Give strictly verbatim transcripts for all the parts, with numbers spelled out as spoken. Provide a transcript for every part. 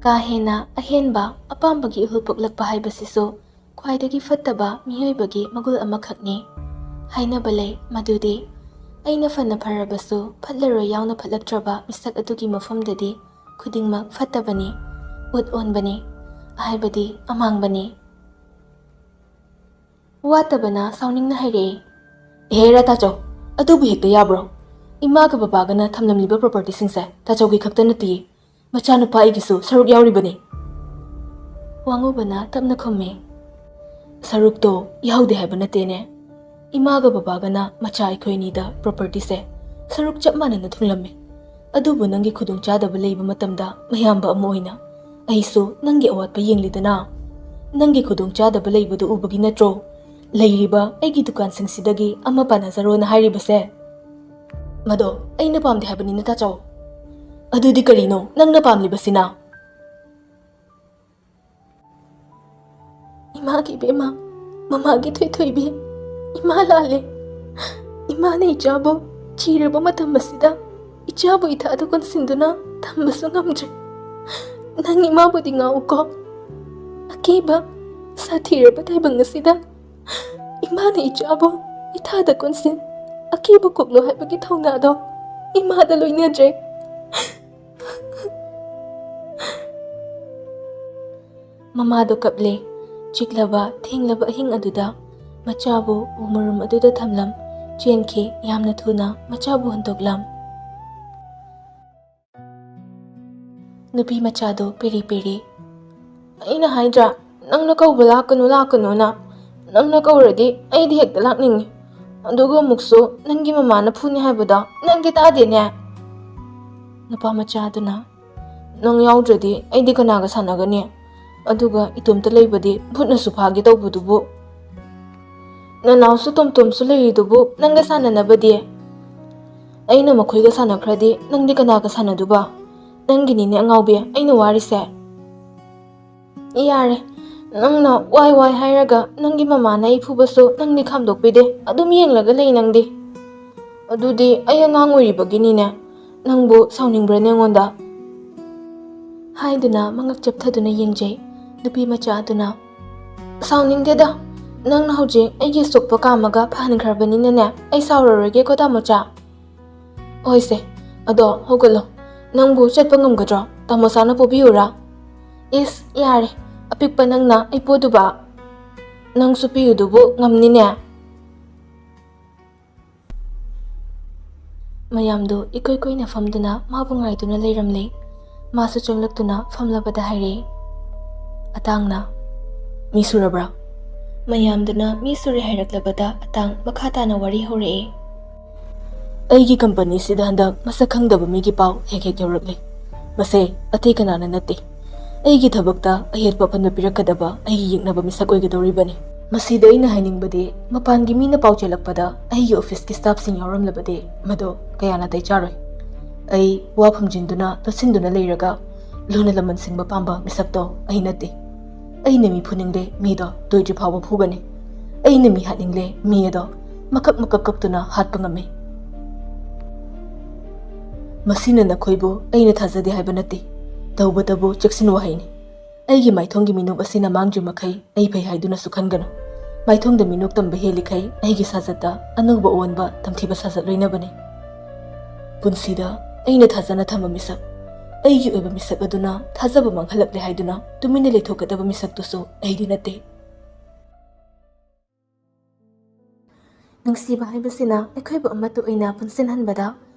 ꯀꯥ ꯍꯦꯟꯅ ꯑꯍꯦꯟꯕ ꯑꯄꯥꯝꯕꯒꯤ ꯏꯍꯨꯜ ꯄꯣꯛꯂꯛꯄ ꯍꯥꯏꯕꯁꯤꯁꯨ ꯈ꯭ꯋꯥꯏꯗꯒꯤ ꯐꯠꯇꯕ ꯃꯤꯑꯣꯏꯕꯒꯤ ꯃꯒꯨꯟ ꯑꯃꯈꯛꯅꯤ꯫ ꯍꯥꯏꯅꯕ ꯂꯩ ꯃꯗꯨꯗꯤ, "ꯑꯩꯅ ꯐꯅ ꯐꯔꯕꯁꯨ ꯐꯠꯂꯔꯣꯏ ꯌꯥꯎꯅ ꯐꯠꯂꯛꯇ꯭ꯔꯕ ꯃꯤꯁꯛ ꯑꯗꯨꯒꯤ ꯃꯐꯝꯗꯗꯤ ꯈꯨꯗꯤꯡꯃꯛ ꯐꯠꯇꯕꯅꯤ, ꯎꯠ ꯑꯣꯟꯕꯅꯤ, ꯍꯥꯏꯕꯗꯤ ꯑꯃꯥꯡꯕꯅꯤ"꯫ ꯋꯥꯠꯇꯕꯅ ꯁꯥꯎꯅꯤꯡꯅ ꯍꯥꯏꯔꯛꯏ, "ꯑꯦꯍꯦꯔꯥ ꯇꯥꯆꯧ, ꯑꯗꯨꯕꯨ ꯍꯦꯛꯇ ꯌꯥꯕ꯭ꯔꯣ? ꯏꯃꯥꯒ ꯕꯕꯥꯒꯅ ꯊꯝꯂꯝꯂꯤꯕ ꯄ꯭ꯔꯣꯄꯔꯇꯤꯁꯤꯡꯁꯦ ꯇꯥꯆꯧꯒꯤ ꯈꯛꯇ ꯅꯠꯇꯤꯌꯦ, ꯃꯆꯥꯅꯨꯄꯥ ꯑꯩꯒꯤꯁꯨ ꯁꯔꯨꯛ ꯌꯥꯎꯔꯤꯕꯅꯤ"꯫ ꯋꯥꯉꯨꯕꯅ ꯇꯞꯅ ꯈꯨꯝꯃꯤ, "ꯁꯔꯨꯛꯇꯣ ꯌꯥꯎꯗꯦ ꯍꯥꯏꯕ ꯅꯠꯇꯦꯅꯦ꯫ ꯏꯃꯥꯒ ꯕꯕꯥꯒꯅ ꯃꯆꯥ ꯑꯩꯈꯣꯏ ꯑꯅꯤꯗ ꯄ꯭ꯔꯣꯄꯔꯇꯤꯁꯦ ꯁꯔꯨꯛ ꯆꯞ ꯃꯥꯟꯅꯅ ꯊꯨꯡꯂꯝꯃꯤ꯫ ꯑꯗꯨꯕꯨ ꯅꯪꯒꯤ ꯈꯨꯗꯣꯡꯆꯥꯗꯕ ꯂꯩꯕ ꯃꯇꯝꯗ ꯃꯌꯥꯝꯕ ꯑꯃ ꯑꯣꯏꯅ ꯑꯩꯁꯨ ꯅꯪꯒꯤ ꯑꯋꯥꯠꯄ ꯌꯦꯡꯂꯤꯗꯅ꯫ ꯅꯪꯒꯤ ꯈꯨꯗꯣꯡꯆꯥꯗꯕ ꯂꯩꯕꯗꯨ ꯎꯕꯒꯤ ꯅꯠꯇ꯭ꯔꯣ ꯂꯩꯔꯤꯕ ꯑꯩꯒꯤ ꯗꯨꯀꯥꯟꯁꯤꯡꯁꯤꯗꯒꯤ ꯑꯃ ꯄꯥꯟꯅꯖꯔꯣꯅ ꯍꯥꯏꯔꯤꯕꯁꯦ?" "ꯃꯗꯣ ꯑꯩꯅ ꯄꯥꯝꯗꯦ ꯍꯥꯏꯕꯅꯤꯅ ꯇꯥꯆꯧ"꯫ "ꯑꯗꯨꯗꯤ ꯀꯔꯤꯅꯣ ꯅꯪꯅ ꯄꯥꯝꯂꯤꯕꯁꯤꯅ?" "ꯏꯃꯥꯒꯤ ꯏꯕꯦꯝꯃ, ꯃꯃꯥꯒꯤ ꯊꯣꯏꯊꯣꯏꯕꯤ, ꯏꯃꯥ ꯂꯥꯜꯂꯦ꯫ ꯏꯃꯥꯅ ꯏꯆꯥꯕꯨ ꯊꯤꯔꯕ ꯃꯇꯝ ꯑꯁꯤꯗ ꯏꯆꯥꯕꯨ ꯏꯊꯥꯗ ꯀꯣꯟꯁꯤꯟꯗꯨꯅ ꯊꯝꯕꯁꯨ ꯉꯝꯗ꯭ꯔꯦ꯫ ꯅꯪ ꯏꯃꯥꯕꯨꯗꯤ ꯉꯥꯛꯎꯀꯣ꯫ ꯑꯀꯤꯕ ꯁꯥꯊꯤꯔꯕ ꯇꯥꯏꯕꯪ ꯑꯁꯤꯗ ꯏꯃꯥꯅ ꯏꯆꯥꯕꯨ ꯏꯊꯥꯗ ꯀꯣꯟꯁꯤꯟ, ꯑꯀꯤꯕ ꯀꯣꯛꯂꯣ ꯍꯥꯏꯕꯒꯤ ꯊꯧꯅꯥꯗꯣ ꯏꯃꯥꯗ ꯂꯣꯏꯅꯗ꯭ꯔꯦ"꯫ ꯃꯃꯥꯗꯣ ꯀꯞꯂꯦ꯫ ꯆꯤꯛꯂꯕ ꯊꯦꯡꯂꯕ ꯑꯍꯤꯡ ꯑꯗꯨꯗ ꯃꯆꯥꯕꯨ ꯎꯃꯨꯔꯨꯝ ꯑꯗꯨꯗ ꯊꯝꯂꯝ ꯆꯦꯟꯈꯤ꯫ ꯌꯥꯝꯅ ꯊꯨꯅ ꯃꯆꯥꯕꯨ ꯍꯨꯟꯗꯣꯛꯂꯝ꯫ ꯅꯨꯄꯤ ꯃꯆꯥꯗꯣ ꯄꯤꯔꯤ ꯄꯤꯔꯤ, "ꯑꯩꯅ ꯍꯥꯏꯗ꯭ꯔꯥ, ꯅꯪꯅ ꯀꯧꯕ ꯂꯥꯛꯀꯅꯨ ꯂꯥꯛꯀꯅꯨꯅ? ꯅꯪꯅ ꯀꯧꯔꯗꯤ ꯑꯩꯗꯤ ꯍꯦꯛꯇ ꯂꯥꯛꯅꯤꯡꯉꯤ꯫ ꯑꯗꯨꯒ ꯑꯃꯨꯛꯁꯨ ꯅꯪꯒꯤ ꯃꯃꯥꯅ ꯐꯨꯅꯤ ꯍꯥꯏꯕꯗꯣ ꯅꯪꯗꯤ ꯇꯥꯗꯦꯅꯦ"꯫ ꯅꯨꯄꯥ ꯃꯆꯥꯗꯨꯅ, "ꯅꯪ ꯌꯥꯎꯗ꯭ꯔꯗꯤ ꯑꯩꯗꯤ ꯀꯅꯥꯒ ꯁꯥꯟꯅꯒꯅꯤ? ꯑꯗꯨꯒ ꯏꯇꯣꯝꯇ ꯂꯩꯕꯗꯤ ꯚꯨꯠꯅꯁꯨ ꯐꯥꯒꯦ ꯇꯧꯕꯗꯨꯕꯨ꯫ ꯅꯅꯥꯎꯁꯨ ꯇꯣꯝꯇꯣꯝꯁꯨ ꯂꯩꯔꯤꯗꯨꯕꯨ ꯅꯪꯒ ꯁꯥꯟꯅꯅꯕꯗꯤ? ꯑꯩꯅ ꯃꯈꯣꯏꯒ ꯁꯥꯟꯅꯈ꯭ꯔꯗꯤ ꯅꯪꯗꯤ ꯀꯅꯥꯒ ꯁꯥꯟꯅꯗꯨꯕ? ꯅꯪꯒꯤꯅꯤꯅꯦ ꯑꯉꯥꯎꯕꯤ ꯑꯩꯅ ꯋꯥꯔꯤꯁꯦ"꯫ "ꯌꯥꯔꯦ, ꯅꯪꯅ ꯋꯥꯏ ꯋꯥꯏ ꯍꯥꯏꯔꯒ ꯅꯪꯒꯤ ꯃꯃꯥꯅ ꯑꯩ ꯐꯨꯕꯁꯨ ꯅꯪꯗꯤ ꯈꯥꯝꯗꯣꯛꯄꯤꯗꯦ, ꯑꯗꯨꯝ ꯌꯦꯡꯂꯒ ꯂꯩ ꯅꯪꯗꯤ꯫ ꯑꯗꯨꯗꯤ ꯑꯩ ꯑꯉꯥꯡ ꯑꯣꯏꯔꯤꯕꯒꯤꯅꯤꯅꯦ꯫ ꯅꯪꯕꯨ ꯁꯥꯎꯅꯤꯡꯕ꯭ꯔꯅꯦ ꯑꯩꯉꯣꯟꯗ?" ꯍꯥꯏꯗꯨꯅ ꯃꯉꯛ ꯆꯦꯞꯊꯗꯨꯅ ꯌꯦꯡꯖꯩ꯫ ꯅꯨꯄꯤ ꯃꯆꯥ ꯑꯗꯨꯅ, "ꯁꯥꯎꯅꯤꯡꯗꯦꯗ, ꯅꯪꯅ ꯍꯧꯖꯤꯛ ꯑꯩꯒꯤ ꯑꯁꯣꯛꯄ ꯀꯥꯝꯃꯒ ꯐꯍꯟꯈ꯭ꯔꯕꯅꯤꯅꯅꯦ, ꯑꯩ ꯁꯥꯎꯔꯔꯣꯏꯒꯦꯀꯣ, ꯇꯥꯃꯣꯆꯥ꯫" "ꯍꯣꯏꯁꯦ, ꯑꯗꯣ ꯍꯧꯒꯠꯂꯣ꯫ ꯅꯪꯕꯨ ꯆꯠꯄ ꯉꯝꯒꯗ꯭ꯔꯣ? ꯇꯥꯃꯣꯆꯥꯅ ꯄꯣꯕꯤꯌꯨꯔꯥ?" "ꯏꯁ, ꯌꯥꯔꯦ, ꯑꯄꯤꯛꯄ ꯅꯪꯅ ꯑꯩ ꯄꯣꯗꯨꯕ? ꯅꯪꯁꯨ ꯄꯤꯌꯨꯗꯨꯕꯨ ꯉꯝꯅꯤꯅꯦ?" ꯃꯌꯥꯝꯗꯨ ꯏꯀꯨꯏ ꯀꯨꯏꯅ ꯐꯝꯗꯨꯅ ꯃꯥꯕꯨ ꯉꯥꯏꯗꯨꯅ ꯂꯩꯔꯝꯂꯦ꯫ ꯃꯥꯁꯨ ꯆꯪꯂꯛꯇꯨꯅ ꯐꯝꯂꯕꯗ ꯍꯥꯏꯔꯦ꯫ ꯑꯇꯥꯡꯅ, "ꯃꯤ ꯁꯨꯔꯕ꯭ꯔꯥ?" ꯃꯌꯥꯝꯗꯨꯅ ꯃꯤ ꯁꯨꯔꯦ ꯍꯥꯏꯔꯛꯂꯕꯗ ꯑꯇꯥꯡ ꯃꯈꯥ ꯇꯥꯅ ꯋꯥꯔꯤ ꯍꯧꯔꯛꯑꯦ꯫ "ꯑꯩꯒꯤ ꯀꯝꯄꯅꯤꯁꯤꯗ ꯍꯟꯗꯛ ꯃꯁꯛ ꯈꯪꯗꯕ ꯃꯤꯒꯤ ꯄꯥꯎ ꯍꯦꯛ ꯍꯦꯛ ꯌꯧꯔꯛꯂꯦ꯫ ꯃꯁꯦ ꯑꯇꯩ ꯀꯅꯥꯅ ꯅꯠꯇꯦ꯫ ꯑꯩꯒꯤ ꯊꯕꯛꯇ ꯑꯍꯦꯠꯄ ꯑꯄꯟꯕ ꯄꯤꯔꯛꯀꯗꯕ ꯑꯩꯒꯤ ꯌꯦꯛꯅꯕ ꯃꯤꯁꯛ ꯑꯣꯏꯒꯗꯧꯔꯤꯕꯅꯤ꯫ ꯃꯁꯤꯗ ꯑꯩꯅ ꯍꯥꯏꯅꯤꯡꯕꯗꯤ, ꯃꯄꯥꯟꯒꯤ ꯃꯤꯅ ꯄꯥꯎ ꯆꯦꯜꯂꯛꯄꯗ ꯑꯩꯒꯤ ꯑꯣꯐꯤꯁꯀꯤ ꯁ꯭ꯇꯥꯐꯁꯤꯡ ꯌꯥꯎꯔꯝꯂꯕꯗꯤ ꯃꯗꯨ ꯀꯌꯥ ꯅꯥꯇꯩ ꯆꯥꯔꯣꯏ꯫ ꯑꯩ ꯋꯥ ꯐꯨꯝꯖꯤꯟꯗꯨꯅ ꯂꯣꯠꯁꯤꯟꯗꯨꯅ ꯂꯩꯔꯒ ꯂꯨꯅ ꯂꯃꯟ ꯁꯤꯡꯕ ꯄꯥꯝꯕ ꯃꯤꯁꯛꯇꯣ ꯑꯩ ꯅꯠꯇꯦ꯫ ꯑꯩꯅ ꯃꯤ ꯐꯨꯅꯤꯡꯂꯦ, ꯃꯤꯗꯣ ꯇꯣꯏꯗ꯭ꯔꯤ ꯐꯥꯎꯕ ꯐꯨꯒꯅꯤ꯫ ꯑꯩꯅ ꯃꯤ ꯍꯥꯠꯅꯤꯡꯂꯦ, ꯃꯤ ꯑꯗꯣ ꯃꯀꯛ ꯃꯀꯛ ꯀꯛꯇꯨꯅ ꯍꯥꯠꯄ ꯉꯝꯃꯤ꯫ ꯃꯁꯤꯅ ꯅꯈꯣꯏꯕꯨ ꯑꯩꯅ ꯊꯥꯖꯗꯦ ꯍꯥꯏꯕ ꯅꯠꯇꯦ, ꯇꯧꯕꯇꯕꯨ ꯆꯦꯛꯁꯤꯟ ꯋꯥꯍꯩꯅꯤ꯫ ꯑꯩꯒꯤ ꯃꯥꯏꯊꯣꯡꯒꯤ ꯃꯤꯅꯣꯛ ꯑꯁꯤꯅ ꯃꯥꯡꯗ꯭ꯔꯤ ꯃꯈꯩ ꯑꯩ ꯐꯩ ꯍꯥꯏꯗꯨꯅꯁꯨ ꯈꯟꯒꯅꯨ꯫ ꯃꯥꯏꯊꯣꯡꯗ ꯃꯤꯅꯣꯛ ꯇꯝꯕ ꯍꯦꯜꯂꯤꯈꯩ ꯑꯩꯒꯤ ꯁꯥꯖꯠꯇ ꯑꯅꯧꯕ ꯑꯑꯣꯟꯕ ꯇꯝꯊꯤꯕ ꯁꯥꯖꯠ ꯂꯣꯏꯅꯕꯅꯤ꯫ ꯄꯨꯟꯁꯤꯗ ꯑꯩꯅ ꯊꯥꯖꯅ ꯊꯝꯕ ꯃꯤꯁꯛ, ꯑꯩꯒꯤ ꯑꯣꯏꯕ ꯃꯤꯁꯛ ꯑꯗꯨꯅ ꯊꯥꯖꯕ ꯃꯥꯡꯍꯜꯂꯛꯂꯦ ꯍꯥꯏꯗꯨꯅ ꯇꯨꯃꯤꯟꯅ ꯂꯩꯊꯣꯛꯀꯗꯕ ꯃꯤꯁꯛꯇꯨꯁꯨ ꯑꯩꯗꯤ ꯅꯠꯇꯦ꯫ ꯅꯨꯡꯁꯤꯕ ꯍꯥꯏꯕꯁꯤꯅ ꯑꯩꯈꯣꯏꯕꯨ ꯑꯃꯠꯇ ꯑꯣꯏꯅ ꯄꯨꯟꯁꯤꯟꯍꯟꯕꯗ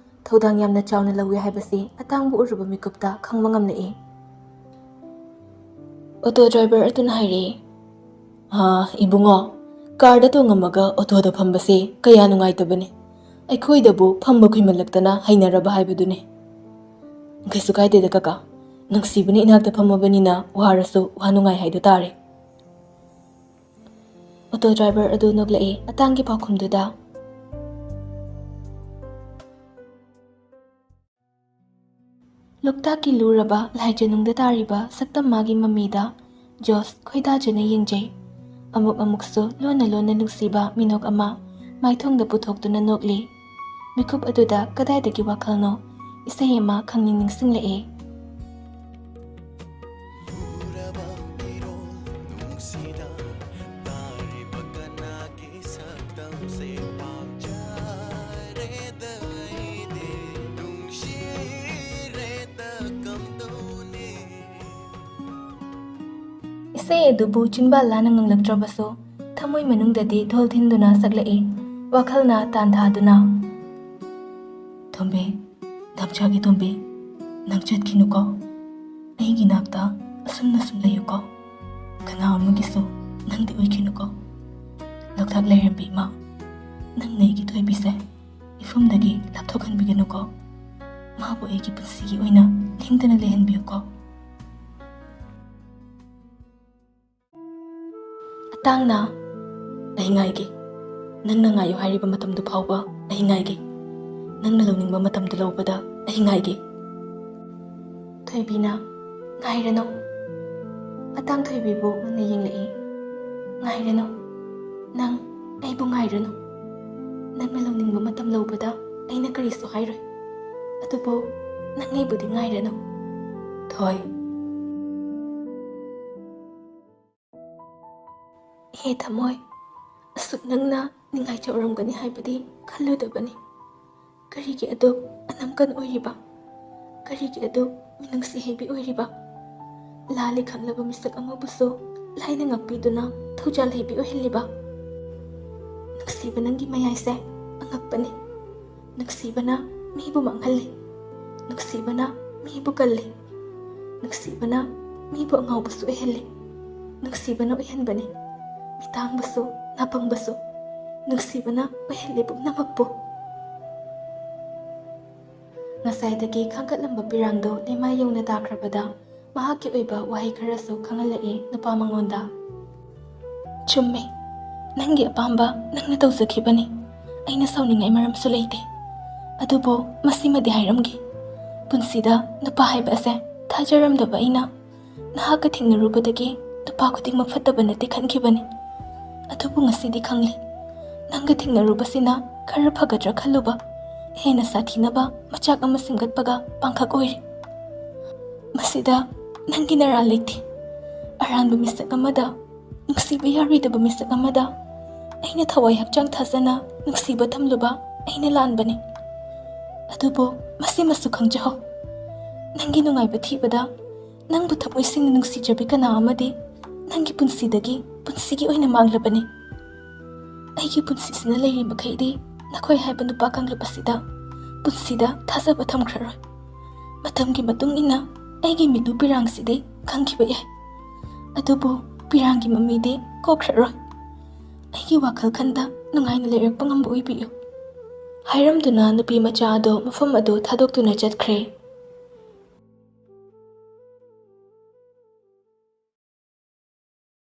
ꯊꯧꯗꯥꯡ ꯌꯥꯝꯅ ꯆꯥꯎꯅ ꯂꯧꯏ ꯍꯥꯏꯕꯁꯤ ꯑꯇꯥꯡꯕ ꯎꯔꯨꯕ ꯃꯤꯀꯨꯞꯇ ꯈꯪꯕ ꯉꯝꯂꯛꯏ꯫ ꯑꯣꯇꯣ ꯗ꯭ꯔꯥꯏꯚꯔ ꯑꯗꯨꯅ ꯍꯥꯏꯔꯛꯏ, "ꯑꯥ, ꯏꯕꯨꯡꯉꯣ, ꯀꯥꯔꯗ ꯇꯣꯡꯉꯝꯃꯒ ꯑꯣꯇꯣꯗ ꯐꯝꯕꯁꯦ ꯀꯌꯥ ꯅꯨꯡꯉꯥꯏꯇꯕꯅꯤ꯫ ꯑꯩꯈꯣꯏꯗꯕꯨ ꯐꯝꯕ ꯀꯨꯏꯃꯜꯂꯛꯇꯅ ꯍꯩꯅꯔꯕ ꯍꯥꯏꯕꯗꯨꯅꯤ꯫ ꯀꯩꯁꯨ ꯀꯥꯏꯗꯦꯗ ꯀꯀꯥ, ꯅꯨꯡꯁꯤꯕꯅ ꯏꯅꯥꯛꯇ ꯐꯝꯃꯕꯅꯤꯅ ꯋꯥꯔꯁꯨ ꯋꯥ ꯅꯨꯡꯉꯥꯏ ꯍꯥꯏꯗꯨ ꯇꯥꯔꯦ꯫" ꯑꯣꯇꯣ ꯗ꯭ꯔꯥꯏꯚꯔ ꯑꯗꯨ ꯅꯣꯛꯂꯛꯏ ꯑꯇꯥꯡꯒꯤ ꯄꯥꯎꯈꯨꯝꯗꯨꯗ꯫ ꯂꯣꯛꯇꯥꯛꯀꯤ ꯂꯨꯔꯕ ꯂꯥꯏꯖꯅꯨꯡꯗ ꯇꯥꯔꯤꯕ ꯁꯛꯇꯝ ꯃꯥꯒꯤ ꯃꯃꯤꯗ ꯖꯣꯁ ꯈꯣꯏꯗꯥꯖꯅ ꯌꯦꯡꯖꯩ꯫ ꯑꯃꯨꯛ ꯑꯃꯨꯛꯁꯨ ꯂꯣꯟꯅ ꯂꯣꯟꯅ ꯅꯨꯡꯁꯤꯕ ꯃꯤꯅꯣꯛ ꯑꯃ ꯃꯥꯏꯊꯣꯡꯗ ꯄꯨꯊꯣꯛꯇꯨꯅ ꯅꯣꯛꯂꯤ꯫ ꯃꯤꯀꯨꯞ ꯑꯗꯨꯗ ꯀꯗꯥꯏꯗꯒꯤ ꯋꯥꯈꯜꯅꯣ ꯏꯁꯩ ꯑꯃ ꯈꯪꯅꯤꯡ ꯅꯤꯡꯁꯤꯡꯂꯛꯏ꯫ ꯁꯦ ꯄꯥꯝꯖꯔꯦꯗ ꯑꯩꯗꯤ, ꯅꯨꯡꯁꯤꯔꯦꯗ ꯀꯝꯗꯧꯅꯤ? ꯏꯁꯩ ꯑꯗꯨꯕꯨ ꯆꯤꯟꯕꯥꯜ ꯂꯥꯅ ꯉꯪꯂꯛꯇ꯭ꯔꯕꯁꯨ, ꯊꯃꯣꯏ ꯃꯅꯨꯡꯗꯗꯤ ꯙꯣꯜ ꯊꯤꯟꯗꯨꯅ ꯁꯛꯂꯛꯏ, ꯋꯥꯈꯜꯅ ꯇꯥꯟꯊꯥꯗꯨꯅ꯫ ꯊꯣꯝꯕꯤ, ꯗꯝꯆꯥꯒꯤ ꯊꯣꯝꯕꯤ, ꯅꯪ ꯆꯠꯈꯤꯅꯨꯀꯣ꯫ ꯑꯩꯒꯤ ꯅꯥꯛꯇ ꯑꯁꯨꯝꯅ ꯁꯨꯝ ꯂꯩꯌꯨꯀꯣ꯫ ꯀꯅꯥ ꯑꯃꯒꯤꯁꯨ ꯅꯪꯗꯤ ꯑꯣꯏꯈꯤꯅꯨꯀꯣ꯫ ꯂꯣꯛꯇꯥꯛ ꯂꯥꯏꯔꯦꯝꯕꯤ ꯏꯃꯥ, ꯅꯪꯅ ꯑꯩꯒꯤ ꯊꯣꯏꯕꯤꯁꯦ ꯏꯐꯨꯝꯗꯒꯤ ꯂꯥꯞꯊꯣꯛꯍꯟꯕꯤꯒꯅꯨꯀꯣ꯫ ꯃꯥꯕꯨ ꯑꯩꯒꯤ ꯄꯨꯟꯁꯤꯒꯤ ꯑꯣꯏꯅ ꯂꯦꯡꯗꯅ ꯂꯩꯍꯟꯕꯤꯌꯨꯀꯣ꯫ ꯑꯇꯥꯡꯅ, "ꯑꯩ ꯉꯥꯏꯒꯦ꯫ ꯅꯪꯅ ꯉꯥꯏꯌꯨ ꯍꯥꯏꯔꯤꯕ ꯃꯇꯝꯗꯨ ꯐꯥꯎꯕ ꯑꯩ ꯉꯥꯏꯒꯦ꯫ ꯅꯪꯅ ꯂꯧꯅꯤꯡꯕ ꯃꯇꯝꯗꯨ ꯂꯧꯕꯗ ꯑꯩ ꯉꯥꯏꯒꯦ꯫" ꯊꯣꯏꯕꯤꯅ, "ꯉꯥꯏꯔꯅꯨ꯫" ꯑꯇꯥꯡ ꯊꯣꯏꯕꯤꯕꯨ ꯃꯨꯟꯅ ꯌꯦꯡꯂꯛꯏ꯫ "ꯉꯥꯏꯔꯅꯨ꯫ ꯅꯪ ꯑꯩꯕꯨ ꯉꯥꯏꯔꯅꯨ꯫ ꯅꯪꯅ ꯂꯧꯅꯤꯡꯕ ꯃꯇꯝ ꯂꯧꯕꯗ ꯑꯩꯅ ꯀꯔꯤꯁꯨ ꯍꯥꯏꯔꯣꯏ꯫ ꯑꯗꯨꯕꯨ ꯅꯪ ꯑꯩꯕꯨꯗꯤ ꯉꯥꯏꯔꯅꯨ, ꯊꯣꯏ꯫" ꯍꯦ ꯊꯃꯣꯏ, ꯑꯁꯨꯛ ꯅꯪꯅ ꯅꯤꯡꯉꯥꯏ ꯆꯥꯎꯔꯝꯒꯅꯤ ꯍꯥꯏꯕꯗꯤ ꯈꯜꯂꯨꯗꯕꯅꯤ꯫ ꯀꯔꯤꯒꯤ ꯑꯗꯨꯛ ꯑꯅꯝꯀꯟ ꯑꯣꯏꯔꯤꯕ? ꯀꯔꯤꯒꯤ ꯑꯗꯨꯛ ꯃꯤꯅꯨꯡꯁꯤ ꯍꯩꯕꯤ ꯑꯣꯏꯔꯤꯕ? ꯂꯥꯜꯂꯦ ꯈꯪꯂꯕ ꯃꯤꯁꯛ ꯑꯃꯕꯨꯁꯨ ꯂꯥꯏꯅ ꯉꯥꯛꯄꯤꯗꯨꯅ ꯊꯧꯖꯥꯜ ꯍꯩꯕꯤ ꯑꯣꯏꯍꯜꯂꯤꯕ? ꯅꯨꯡꯁꯤꯕ ꯅꯪꯒꯤ ꯃꯌꯥꯏꯁꯦ ꯑꯉꯛꯄꯅꯤ꯫ ꯅꯨꯡꯁꯤꯕꯅ ꯃꯤꯕꯨ ꯃꯥꯡꯍꯜꯂꯤ꯫ ꯅꯨꯡꯁꯤꯕꯅ ꯃꯤꯕꯨ ꯀꯜꯂꯤ꯫ ꯅꯨꯡꯁꯤꯕꯅ ꯃꯤꯕꯨ ꯑꯉꯥꯎꯕꯁꯨ ꯑꯣꯏꯍꯜꯂꯤ꯫ ꯅꯨꯡꯁꯤꯕꯅ ꯑꯣꯏꯍꯟꯕꯅꯤ ꯃꯤꯇꯥꯡꯕꯁꯨ, ꯅꯥꯄꯪꯕꯁꯨ꯫ ꯅꯨꯡꯁꯤꯕꯅ ꯑꯣꯏꯍꯜꯂꯤ ꯄꯨꯝꯅꯃꯛꯄꯨ꯫ ꯉꯁꯥꯏꯗꯒꯤ ꯈꯥꯡꯒꯠꯂꯝꯕ ꯄꯤꯔꯥꯡꯗꯣ ꯂꯩꯃꯥꯏ ꯌꯧꯅ ꯇꯥꯈ꯭ꯔꯕꯗ ꯃꯍꯥꯛꯀꯤ ꯑꯣꯏꯕ ꯋꯥꯍꯩ ꯈꯔꯁꯨ ꯈꯪꯍꯜꯂꯛꯏ ꯅꯨꯄꯥ ꯃꯉꯣꯟꯗ꯫ "ꯆꯨꯝꯃꯦ, ꯅꯪꯒꯤ ꯑꯄꯥꯝꯕ ꯅꯪꯅ ꯇꯧꯖꯈꯤꯕꯅꯤ꯫ ꯑꯩꯅ ꯁꯥꯎꯅꯤꯡꯉꯥꯏ ꯃꯔꯝꯁꯨ ꯂꯩꯇꯦ꯫ ꯑꯗꯨꯕꯨ ꯃꯁꯤꯃꯗꯤ ꯍꯥꯏꯔꯝꯒꯦ꯫ ꯄꯨꯟꯁꯤꯗ ꯅꯨꯄꯥ ꯍꯥꯏꯕ ꯑꯁꯦ ꯊꯥꯖꯔꯝꯗꯕ ꯑꯩꯅ ꯅꯍꯥꯛꯀ ꯊꯦꯡꯅꯔꯨꯕꯗꯒꯤ ꯅꯨꯄꯥ ꯈꯨꯗꯤꯡꯃꯛ ꯐꯠꯇꯕ ꯅꯠꯇꯦ ꯈꯟꯈꯤꯕꯅꯤ꯫ ꯑꯗꯨꯕꯨ ꯉꯁꯤꯗꯤ ꯈꯪꯂꯦ꯫ ꯅꯪꯒ ꯊꯦꯡꯅꯔꯨꯕꯁꯤꯅ ꯈꯔ ꯐꯒꯗ꯭ꯔꯥ ꯈꯜꯂꯨꯕ, ꯍꯦꯟꯅ ꯁꯥꯊꯤꯅꯕ ꯃꯆꯥꯛ ꯑꯃ ꯁꯦꯝꯒꯠꯄꯒ ꯄꯥꯡꯈꯛ ꯑꯣꯏꯔꯦ꯫ ꯃꯁꯤꯗ ꯅꯪꯒꯤ ꯅꯔꯥꯜ ꯂꯩꯇꯦ꯫ ꯑꯔꯥꯟꯕ ꯃꯤꯁꯛ ꯑꯃꯗ, ꯅꯨꯡꯁꯤꯕ ꯌꯥꯔꯣꯏꯗꯕ ꯃꯤꯁꯛ ꯑꯃꯗ ꯑꯩꯅ ꯊꯋꯥꯏ ꯍꯛꯆꯥꯡ ꯊꯥꯖꯅ ꯅꯨꯡꯁꯤꯕ ꯊꯝꯂꯨꯕ ꯑꯩꯅ ꯂꯥꯟꯕꯅꯤ꯫ ꯑꯗꯨꯕꯨ ꯃꯁꯤꯃꯁꯨ ꯈꯪꯖꯍꯧ, ꯅꯪꯒꯤ ꯅꯨꯡꯉꯥꯏꯕ ꯊꯤꯕꯗ ꯅꯪꯕꯨ ꯊꯃꯣꯏ ꯁꯦꯡꯅ ꯅꯨꯡꯁꯤꯖꯕꯤ ꯀꯅꯥ ꯑꯃꯗꯤ ꯅꯪꯒꯤ ꯄꯨꯟꯁꯤꯗꯒꯤ ꯄꯨꯟꯁꯤꯒꯤ ꯑꯣꯏꯅ ꯃꯥꯡꯂꯕꯅꯤ꯫ ꯑꯩꯒꯤ ꯄꯨꯟꯁꯤꯁꯤꯅ ꯂꯩꯔꯤ ꯃꯈꯩꯗꯤ ꯅꯈꯣꯏ ꯍꯥꯏꯕ ꯅꯨꯄꯥ ꯀꯥꯡꯂꯨꯞ ꯑꯁꯤꯗ ꯄꯨꯟꯁꯤꯗ ꯊꯥꯖꯕ ꯊꯝꯈ꯭ꯔꯔꯣꯏ꯫ ꯃꯇꯝꯒꯤ ꯃꯇꯨꯡ ꯏꯟꯅ ꯑꯩꯒꯤ ꯃꯤꯠꯂꯨ ꯄꯤꯔꯥꯡꯁꯤꯗꯤ ꯈꯪꯈꯤꯕ ꯌꯥꯏ, ꯑꯗꯨꯕꯨ ꯄꯤꯔꯥꯡꯒꯤ ꯃꯃꯤꯗꯤ ꯀꯣꯛꯈ꯭ꯔꯔꯣꯏ꯫ ꯑꯩꯒꯤ ꯋꯥꯈꯜ ꯈꯟꯗ ꯅꯨꯡꯉꯥꯏꯅ ꯂꯩꯔꯛꯄ ꯉꯝꯕ ꯑꯣꯏꯕꯤꯌꯨ꯫ ꯍꯥꯏꯔꯝꯗꯨꯅ ꯅꯨꯄꯤ ꯃꯆꯥ ꯑꯗꯣ ꯃꯐꯝ ꯑꯗꯨ ꯊꯥꯗꯣꯛꯇꯨꯅ ꯆꯠꯈ꯭ꯔꯦ꯫